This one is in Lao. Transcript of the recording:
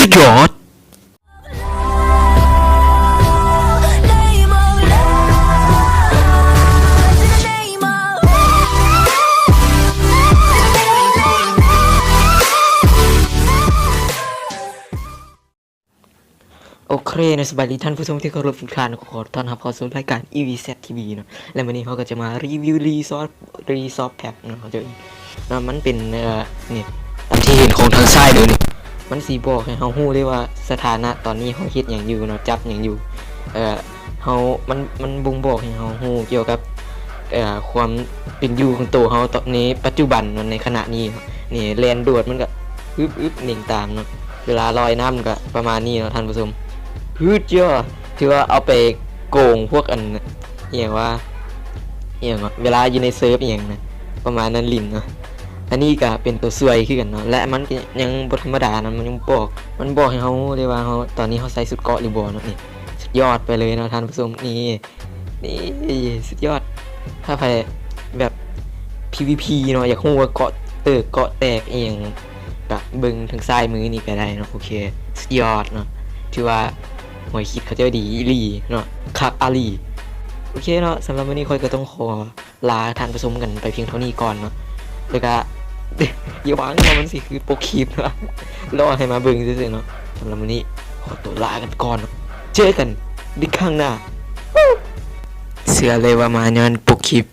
ສຸດຍອດ. ໂອເຄເນາະ ສະບາຍດີທ່ານຜູ້ຊົມທີ່ເຄົາລົບທຸກທ່ານ, ຂໍຕ້ອນຮັບເຂົ້າສູ່ລາຍການ ອີ ວີ ແຊັດ ທີ ວີ ເນາະ. ແລະ ມື້ນີ້ເຮົາກໍຈະມາຣີວິວ Resource Resource Pack ເນາະ ເຂົາເຈົ້າເອງເນາະ. ມັນເປັນ ເອີ ນີ້ ຕາມທີ່ເຫັນຂອງທາງຊ້າຍເດີນີ້ ມັນຊິບອກໃຫ້ເຮົາຮູ້ເລີຍວ່າສະຖານະຕອນນີ້ເຮົາເຮັດຫຍັງຢູ່ເນາະ, ຈັບຫຍັງຢູ່ ເອີ ເຮົາ ມັນ ມັນບົ່ງບອກໃຫ້ເຮົາຮູ້ກ່ຽວກັບ ເອີ ຄວາມເປັນຢູ່ຂອງໂຕເຮົາຕອນ ໃນປັດຈຸບັນເນາະ, ໃນຂະນະນີ້ເນາະ. ນີ້ແລ່ນໂດດມັນກໍອຶບໆ ເໜັງຕາມເນາະ, ເວລາລອຍນ້ຳກໍປະມານນີ້ເນາະທ່ານຜູ້ຊົມ. ຫືດເຈົ້າ ຖືວ່າເອົາໄປໂກງພວກອັນ ອີ່ຫຍັງວ່າ ອີ່ຫຍັງວ່າ ເວລາຢູ່ໃນເສີບອີ່ຫຍັງນະ ປະມານນັ້ນຫຼິ້ນເນາະ. ອັນນີ້ກໍເປັນຕົວຊ່ວຍຄືກັນເນາະ ແລະ ມັນກໍຍັງບໍ່ທຳມະດານະ, ມັນຍັງບອກ ມັນບອກໃຫ້ເຮົາຮູ້ເລີຍວ່າເຮົາ ຕອນນີ້ເຮົາໃສ່ຊຸດເກາະຫຼືບໍ່ເນາະ. ນີ້ ສຸດຍອດໄປເລີຍເນາະທ່ານຜູ້ຊົມ. ນີ້ ນີ້ ສຸດຍອດ. ຖ້າໃຜແບບ ພີວີພີ ເນາະ ຢາກຮູ້ວ່າເກາະເຕີກເກາະແຕກອີ່ຫຍັງ ກະເບິ່ງທາງຊ້າຍມືນີ້ກໍໄດ້ເນາະ. ໂອເຄ ສຸດຍອດເນາະ, ຖືວ່າໜ່ວຍຄິດເຂົາເຈົ້າດີອີ່ຫຼີເນາະ, ຄັກອີ່ຫຼີ. ໂອເຄເນາະ, ສຳລັບມື້ນີ້ຂ້ອຍກໍຕ້ອງຂໍລາທ່ານຜູ້ຊົມກັນໄປພຽງເທົ່ານີ້ກ່ອນເນາະ. ແລ້ວກະ ຢ່າຫວັງວ່າມັນຊິຄືປົກຄລິບເນາະ, ລໍໃຫ້ມາເບິ່ງຊື່ໆເນາະ. ສຳລັບມື້ນີ້ຂໍຕົວລາກັນໄປກ່ອນເນາະ, ເຈີກັນໃນຄັ້ງໜ້າ. ເຊື່ອເລີຍວ່າມາຍ້ອນປົກຄລິບ.